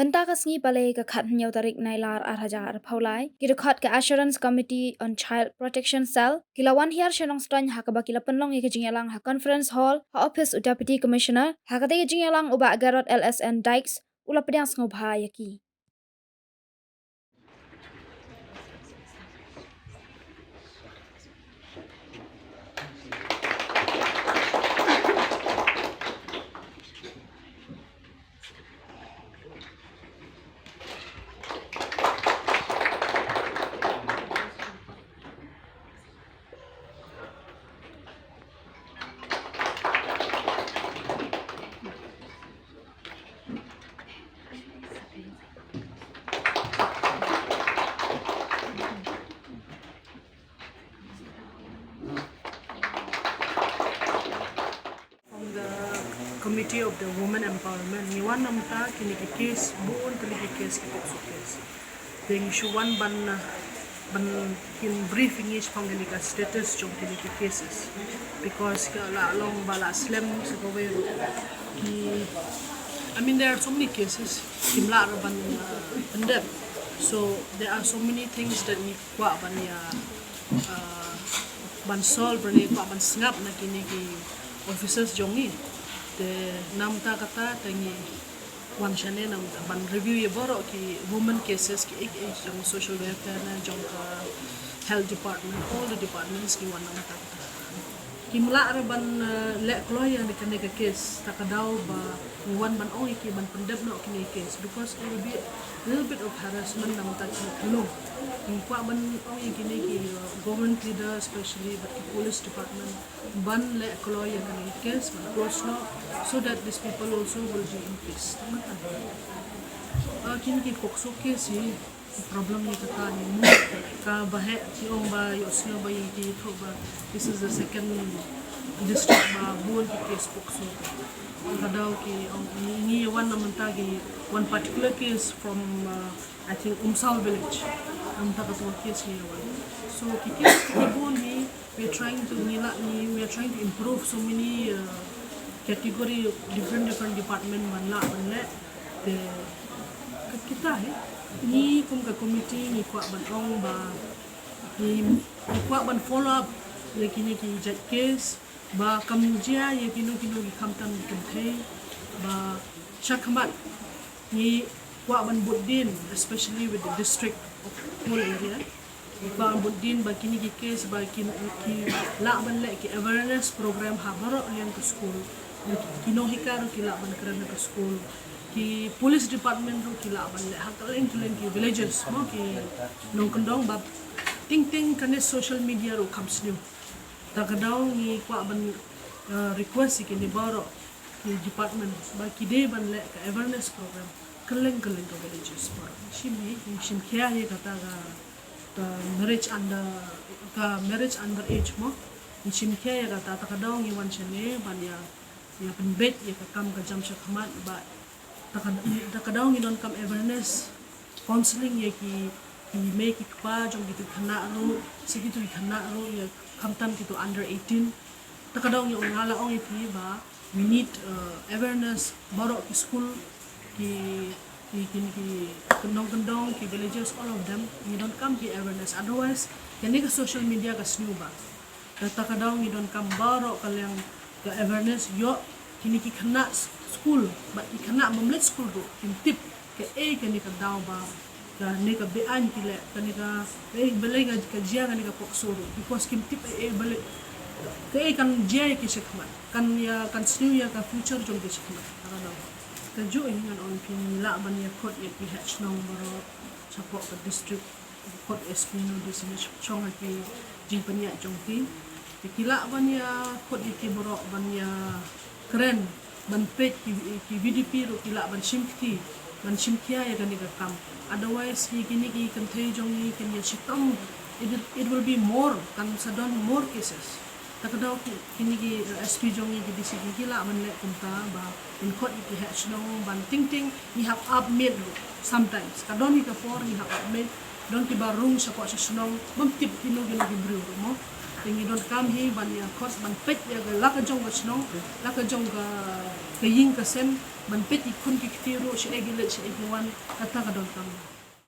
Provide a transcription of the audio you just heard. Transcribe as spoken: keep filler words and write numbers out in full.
Mynta ka sngi Palei ka khathynñiew tarik Nailar ar hajar arphew lai, ki dkhot ka Assurance Committee on Child Protection Cell ki la wan hiar sha Nongstoiñ ha kaba ki la pynlong ïa ka jingïalang ha Conference Hall ha ophis u Deputy Commissioner. Ha katei ka jingïalang u Bah Garod L S N Dykes u la pdiang sngewbha ïa ki. From the Committee of the Women Empowerment, ngi wan namar kine ki case, bun tylli ki case, ki POCSO case. Te ngi shu wan ban, uh, ban kin brief ngi shaphang kine ki status jong kine ki cases. Because ka la long ba la slem sa kawei ruh ki, I mean, there are so many cases kim lah ruh ban, uh, pyndep. So there are so many things that ngi kwah ban ïa, uh, ban solve, ban ïa kwah ban sngap na kine ki officers jong ngi. Te namar kata te ngi wan shane namar ban review ïa baroh ki women cases, ki ek ek jong social welfare ne jong ka health department, all the departments, ngi wan namar kata. Kim lah ruh ban, uh, leh kloi ïa kane ka case, ta ka daw ba ngi wan ban ong ïa ki ban pyndep noh kine case, because it will be a little bit of harassment namar kata ki long. Ngi kwah ban ong ïa kine ki, uh, government leader especially, bad ki police department ban leh kloi ïa kane ka case ban close noh, so that these people also will be in peace. Uh, kine ki POCSO case hi, problem hi kata hi mo, kaba heh ki ong ba ïohsngew ba ïa ki thoh ba this is the second district ba bun ki case POCSO. Ka daw ki ong ngi, ngi wan namar ki one particular case from, uh, I think Umsaw village. Namar kata ka case ngi wan. So ki case ki bun hi, we are trying to, ngi lah ngi, we are trying to improve so many, uh, category, different different department ban lah ban leh. Te ka kita hi, ngi kum ka committee ngi kwah ban ong ba ngi, ngi kwah ban follow up ïa kine ki jait case ba kam jia ïa kino kino ki khamtam ki kynthei ba shakhmat. Ngi kwah ban bud dien, especially with the district of whole area. Ngi kwah ban bud dien ba kine ki case ba ki, ki lah ban leh ki awareness program ha baroh liang ka school. Ki nonghikai ruh ki lah ban kren ha ka school. Ki police department ruh ki lah ban leh ha kylleng kylleng ki villages mo, ki nongkyndong ba teng teng kane social media ruh kham sniew. Ta ka daw ngi kwah ban, uh, request ïa kine baroh ki department ba ki dei ban leh ka awareness program kylleng kylleng ka villages baroh. Shim hi, shim khia hi kata ka, ka marriage under, ka marriage under age mo. Shim khia hi kata, ta ka daw ngi wan shane ban ïa, ïa pynbeit ïa ka kam ka jam shakhmat ba ta ka, ta ka daw ngi donkam awareness, counseling ïa ki, ki mei ki kpa jong kito ki khynnah ruh, sa kito ki khynnah ruh ïa khamtam kito under eighteen. Ta ka daw ngi ong, nga la ong ïa phi ba we need, uh, awareness, baroh ki school, ki, ki, ki, ki nongkyndong, ki villages, all of them, ngi donkam ki awareness. Otherwise kane ka social media ka sniew ba. Kata ka daw ngi donkam baroh ka liang ka awareness ïoh kine ki khynnah s-, skul bad ki khynnah bym leit skul ruh kin tip kaei kane ka daw ba kane ka be-aiñ ki leh, kane ka, eh, balei ka, ka jia kane ka POCSO ruh, because kim tip ei ei balei kaei kan jia ïa ki shakhmat, kan ïa, kan sniew ïa ka future jong ki shakhmat. Kata ka daw. Kajuh hi ngan ong phi ngi lah ban ïa khot ïa ki head shnong baroh shapoh ka district. Khot S P Noordin Singh shong ha ki jingpynïaid jong ki. Te ki lah ban ïa khot ïa ki baroh ban ïa kren, ban peit ki, ki V D P ruh ki lah ban shim kti, ban shim khia ïa kane ka kam. Otherwise hi kine ki kynthei jong ngi kin ïa shitom, it, it will be more, kan sa don more cases. Ta ka daw ki, kine ki, eh, S P jong ngi ki D C ki, ki lah ban leh kumta ba kin khot ïa ki head shnong ban teng teng ngi hap ap miet ruh sometimes. Ka don hi ka por ngi hap ap miet, don kiba rung shapoh sha shnong bym tip kino kino ki briew ruh mo. Te ngi donkam hi ban ïa khot ban peit ïa ka la ka jong ka shnong, la ka jong ka, ka ïing ka sem, Ban peit ki khun ki kti ruh shaei ki leit shaei ki wan, kata ka donkam.